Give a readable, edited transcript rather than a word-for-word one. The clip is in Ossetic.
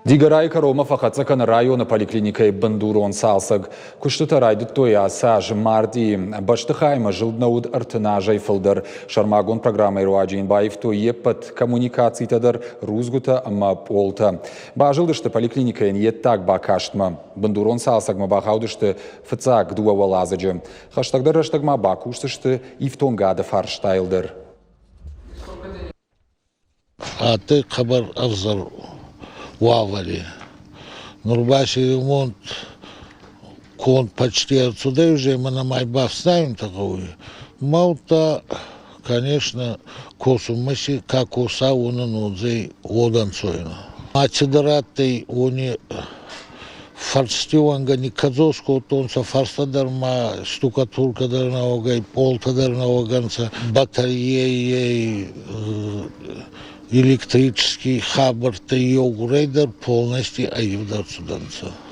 Дигорайы кӕронмӕ фӕхӕццӕ кӕны районы поликлиникӕйы бындурон цалцӕг. Куыстытӕ райдыдтой ацы аз мартъийы. Бӕстыхаймӕ зылд нӕ уыд 30 азӕй фылдӕр. Сӕрмагонд программӕйы руаджы йын баивтой йе ппӕт коммуникацитӕ дӕр, рудзгуытӕ ӕмӕ пъолтӕ. Базылдысты поликлиникӕйӕн йе ддаг бакастмӕ. Бындурон цалцӕгмӕ бахаудысты фыццаг дыууӕ уӕладзыджы. Хӕстӕгдӕр рӕстӕг ма бакусдзысты ифтонгады фарстайыл дӕр. Адтӕй хъӕбӕр ӕвзӕр уавӕри. Нур ба си ремонт конд почти ӕрцудӕй уже ӕма нӕмӕ бафснайунтӕ гъӕуй. Ма удта, конечно, косунмӕ си ка коса, уонӕн уодзӕй уодӕнцойнӕ. Ма цидӕр адтӕй, уони фӕрсти уӕнгӕ никкӕдзос кодтонцӕ, фӕрстӕ дӕр ма штукатуркӕ дӕр нӕуӕгӕй, пъолтӕ дӕр нӕуӕг ӕнцӕ, батарейӕй, электрический хабӕрттӕ еугурӕй дӕр полностью ӕййивд ӕрцудӕнцӕ.